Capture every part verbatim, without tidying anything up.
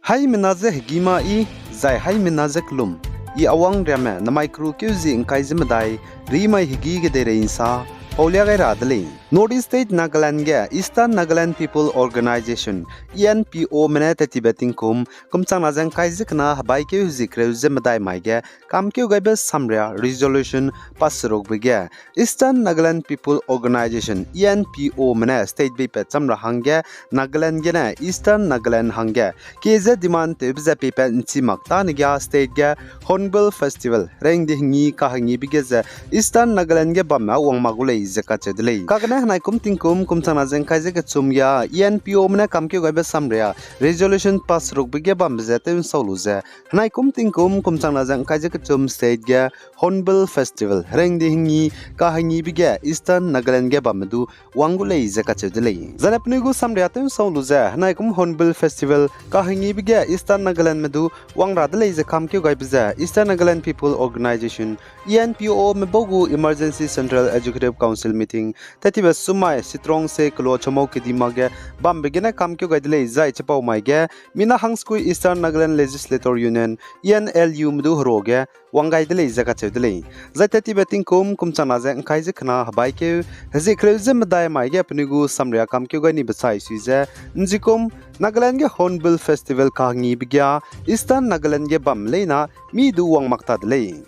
Haimena je hegî ma i, zai haimena je kelum. I Awang Riame, namai keru keu zie ngkai ze medai, rimai hegî gedeirei nsa paulia gai ra de lei. North East State Nagaland ge Eastern Nagaland People Organisation, E N POme ne tattibe tingkum kum changna ze ngkai ze kena hebaikeu hezie kereu ze medai mai ge kamkeu gaibe samria resolution pass serukbe ge, Eastern Nagaland People Organisation, E N P Ome ne state beipat cham ra hangge Nagaland gene Eastern Nagaland hangge kie ze demand tewbe ze peipat nchi mak tâne ge state ge Hornbill Festival, rengdi hengi kahengibe ge ze Eastern Nagaland ge bamme wang mak gu lei ze kacheu de lei. Kagene henai kum tingkum kum changna ze ngkai ze kechum ge E N P Ome ne kamkeu gaibe samria resolution pass serukbe ge bambe ze tew nsau lu ze, henai kum tingkum kum changna ze ngkai ze kechum state ge Hornbill Festival, rengdi hengi kahengibe ge Eastern Nagaland ge bamme du wang gu lei ze kacheu de lei. Zane penui gu samria tew nsau lu ze, henai kum Hornbill Festival kahengibe ge Eastern Nagalandme du wang ra de lei ze kamkeu gaibe ze Eastern Nagaland People Organisation, E N P Ome bau gu Emergency Central Executive Council meeting tattibe sumai sitrong se kelo chamau kedi ma ge bambe gene kamkeu gai de lei zai chipau mai ge mina hangskui Eastern Nagaland Legislator Union, E N L Ume du heruage wang gai de lei ze kacheu de lei. Zai tattibe tingkum kum changna ze ngkai ze kena hebaikeu hezie kereu ze medai mai ge penui gu samria kamkeu gai nibe chai sui ze, nzikum Nagaland ge Hornbill Festival kahengibe ge Eastern Nagaland ge bam leina mi du wang mak ta de lei.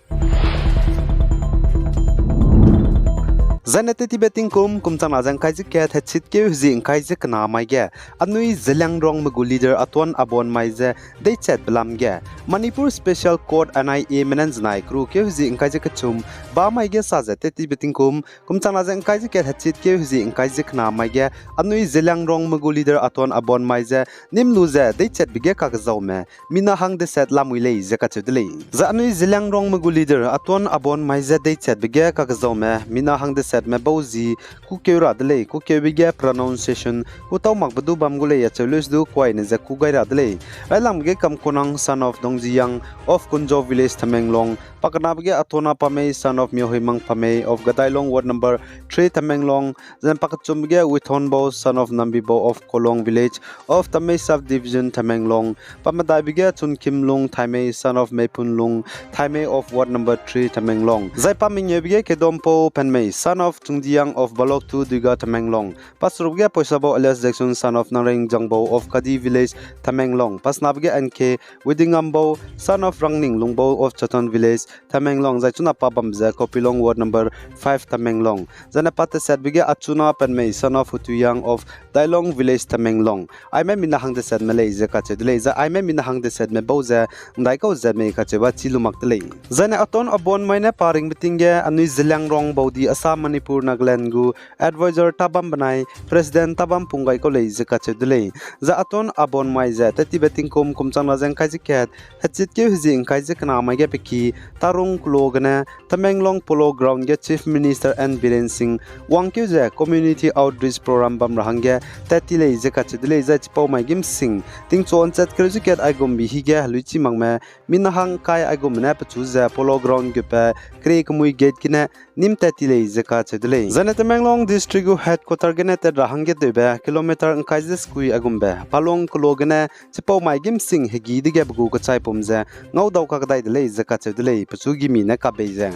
Zane tattibe tingkum kum changna ze ngkai ze kat hechitkeu hezie ngkai ze kena mai ge anui Zeliangrongme gu leader Atuan Abonmai ze deichatbe lam ge Manipur Special Court, N I Ame ne nzenai keru keu hezie ngkai ze kechum ba mai ge sa ze tattibe tingkum kum changna ze ngkai ze kat hechitkeu hezie ngkai ze kena mai ge anui Zeliangrongme gu leader Atuan Abonmai ze nîm lu ze deichatbe ge kakezaume mina hang deset lamui lei ze kacheu de lei. Zai anui Zeliangrongme gu leader Atuan Abonmai ze deichatbe ge kakezaume mina hang desetme bau zi kûkeu ra de lei, kûkeube ge pronunciation kûtau makbe du bam gu lei acheu leuse du kuaine ze kû gai ra de lei. Railangbe ge Kamkonang son of Dongjiyang of Kunjo village Tamenglong, pakenabe ge Atona Pamei son of Myohuimang Pamei of Gadailong ward number three Tamenglong, zai pakechumbe ge Withonbo son of Nambibou of Kolong village of Tamei sub division Tamenglong, pamedaibe ge Chunkimlung Thaimei son of Meipunlung Thaimei of ward number three Tamenglong, zai pamengeube ge Kedompou Penmei son of Chungdiyang of Balok two Duiga Tamenglong, paserube ge Poisabou alias Jackson son of Nangrengjangbou of Kadi village Tamenglong, pasenabe ge N K Widingambou son of Rangninglungbou of Choton village Tamenglong, zai chuna pabambe ze Kopilong ward number five Tamenglong, zane patesetbe ge Achuna Penmei son of Hutuyang of Dailong village Tamenglong. Aime mina hang desetme lei ze kacheu de lei, zai aime mina hang desetme bau ze ndaikau ze mei kacheube chi lu mak de lei. Zane Atuan Abonmai ne paringbe ting ge anui Zeliangrong baudi Assam, Manipur, Nagaland gu advisor tabam benai president tabam pung gai kau lei ze kacheu de lei. Zai Atuan Abonmai ze tattibe tingkum kum changna ze ngkai ze kat hechitkeu hezie ngkai ze kena mai ge peki Tarung kelo gene Tamenglong Polo Ground ge Chief Minister N Biren Singh wangkeu ze community outreach program bam ra hangge tatti lei ze kacheu de lei, zai chipau mai gîm sing tingchu nchat kereu ze kat aigumbe hige heluichi makme mina hang kai aigumme ne pechu ze Polo Ground gupe kere kemui gate gene nîm tatti lei ze kacheu de lei. Zane Tamenglong district gu headquarter gene tat ra hangge tewbe kilometer ngkai ze sekui aigumbe Palong kelo gene chipau mai gîm sing hegî dege pe gu kechaipum ze ngaudau kakdai de lei ze kacheu de lei, pechu gimi ne kabei ze.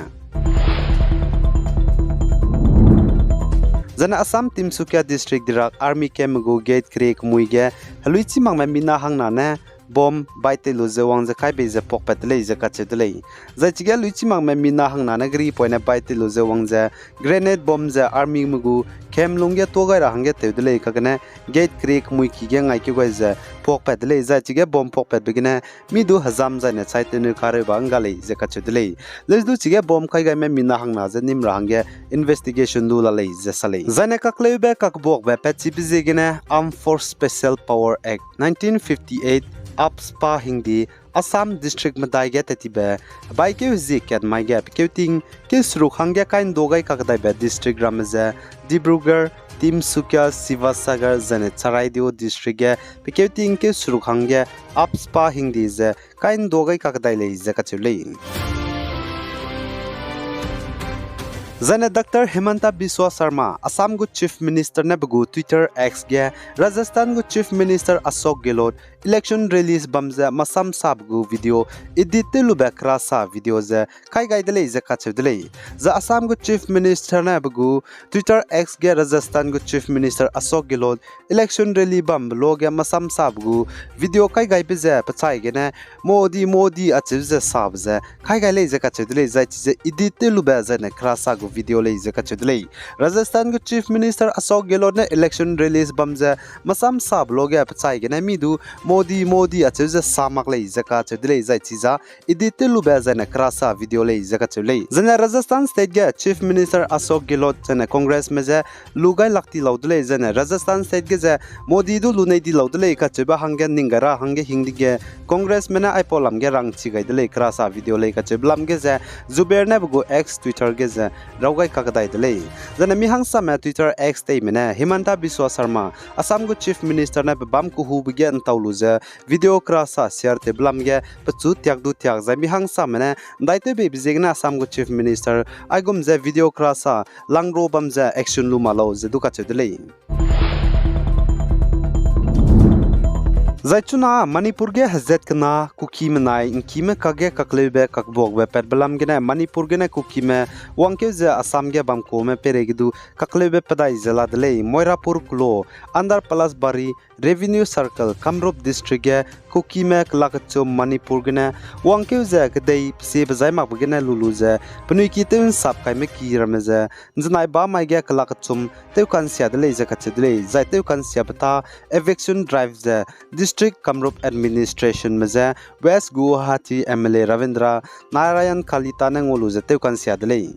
Zane Assam Tinsukia district dirak army camp gu gate kere kemui ge heluichi makme mina hangna ne bomb bai tei lu ze wang ze kai bei ze puakpat de lei ze kacheu de lei. Zai chige heluichi makme mina hangna ne geri poine bai tei lu ze wang ze grenade bomb ze armyme gu camp lungge tuâ gai ra hangge tew de lei, kagene gate kere kemui ki ge ngaikeu gai ze puakpat de lei, zai chige bomb puakpatbe gene mi du hezam zaine chai teneu kareu ba ngga lei ze kacheu de lei. Leuse du chige bomb kai gaime mina hangna ze nîm ra hangge investigation du la lei ze sa lei. Zaine kakleube kakbuakbe patchibe ziegene Armed Force Special Power Act nineteen fifty-eight, AFSPA hingdi Assam district medai ge tattibe hebaikeu hezie kat mai ge pekeu ting keu seruk hangge kai ndu gai kakdaibe district ramme ze Dibrugarh, Tinsukia, Sivasagar zaine Charaideo district ge pekeu ting keu seruk hangge AFSPA hingdi ze kai ndu gai kakdai lei ze kacheu lei. Zaine Doctor Himanta Biswa Sarma, Assam gu Chief Minister ne pe gu Twitter X ge Rajasthan gu Chief Minister Ashok Gehlot election rallies bam ze masam sabe gu video edit tew lube kera sa video ze kai gai de lei ze kacheu de lei. Zai Assam gu Chief Minister ne pe gu Twitter X ge Rajasthan gu Chief Minister Ashok Gehlot election rally bambe luage masam sabe gu video kai gaibe ze pechai gene Modi, Modi acheu ze sabe ze kai gai lei ze kacheu de lei, zai chize edit tew lube zaine kera sa gu video lei ze kacheu de lei. Rajasthan gu Chief Minister Ashok Gehlot ne election rallies bam ze masam sabe luage pechai gene mi du Modi, Modi acheu ze sa mak lei ze kacheu de lei, zai chiza edit tew lube zaine kera sa video lei ze kacheu lei. Zaine Rajasthan State ge Chief Minister Ashok Gehlot zaine Congressme je lu gai lak ti lau de lei, zaine Rajasthan State ge ze Modi du lu nei di lau de lei kacheube hangge ning gai ra hangge hingdege Congressme ne aipau lam ge rangchi gai de lei, kera sa video lei kacheube lam ge ze Zubair ne pe gu X Twitter ge ze raw gai kakdai de lei. Zaine mi hangsame Twitter X teime ne Himanta Biswa Sarma, Assam gu Chief Minister ne pe bam kehube ge ntau lu ze video kera sa share tewbe lam ge pechu tiak du tiak zai mi hangsame ne ndaitewbeibe ziegene Assam gu Chief Minister aigum ze video kera sa langro bam ze action lu ma lau ze du kacheu de lei. Zai chuna Manipur ge hezat kena Kukime nai ’ngkime kakge kakleube kakbuakbe patbe lam gene Manipur gene Kukime wangkeu ze Assam ge bam kume peireige du kakleube pedai ze la de lei. Moirapur Kulo, Andar Palasbari Revenue Circle, Kamrup District ge Kukime kelak kechum Manipur gene wangkeu ze kedei pesiebe zai makbe gene lu lu ze penui ki tew ’nsap kaime ki ramme ze ’nzenai ba mai ge kelak kechum tewkansia de lei ze kacheu de lei. Zai tewkansiabe ta eviction drive ze District Kamrup Administrationme je West Guwahati M L A Ravindra Narayan Kalita ne ngau lu ze tewkansia de lei.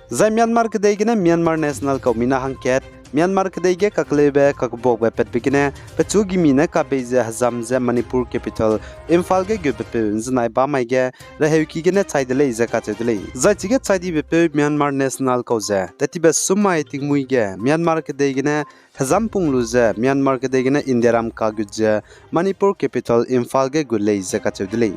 Zai Myanmar kedei gene Myanmar National kaumi na hangkat, Myanmar kedei ge kakleube kakbuakbe patbe gene pechu gimi ne kabei ze hezam ze Manipur capital Imphal ge gutbepeu ’nzenai ba mai ge reheuki gene chai de lei ze kacheu de lei. Zai chige chai dibepeu Myanmar National kau ze tettibe summai tingmuî ge Myanmar kedei gene hezam pung lu ze Myanmar kedei gene Indiaram kagut ze Manipur capital Imphal ge gut lei ze kacheu de lei.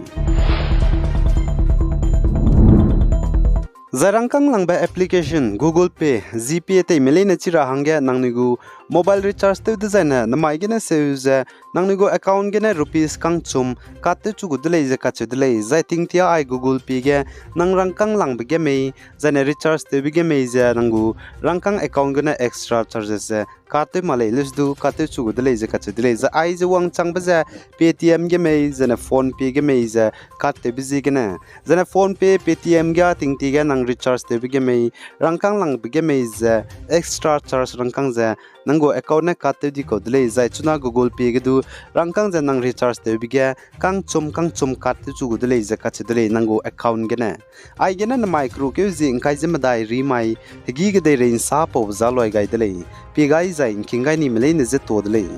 Zai rangkâng langbe application Google Pay, GPay teime leine chi ra hangge nangnui gu mobile recharge tew dezaine nemai gene seu ze nangnui gu account gene rupees kangchum cut tewchu gu de lei ze kacheu de lei. Zai tingtia ai Google Pay ge nang rangkâng langbe ge mei, zaine recharge tewbe ge mei ze nang gu rangkâng account gene extra charges ze cut tew ma lei, leuse du cut tewchu gu de lei ze kacheu de lei. Zai aize wangchangbe ze Paytm ge mei, zaine PhonePe ge mei ze cut tewbe ziegene. Zaine PhonePe, Paytm ge tingtie ge nang recharge tewbe ge mei, rangkâng langbe ge mei ze extra charge rangkâng ze nang gu account ne cut tew di kau de lei. Zai chuna Google Pay ge du rangkâng ze nang recharge tewbe ge kangchum kangchum cut tewchu gu de lei ze kacheu de lei nang gu account gene. Aigene nemai kerukeu zie ’ngkai ze medai ri mai, hegî kedeirei ’nsa pau za loi gai de lei. Pie gai zai ’ngking gai nime leine ze tuâ de lei.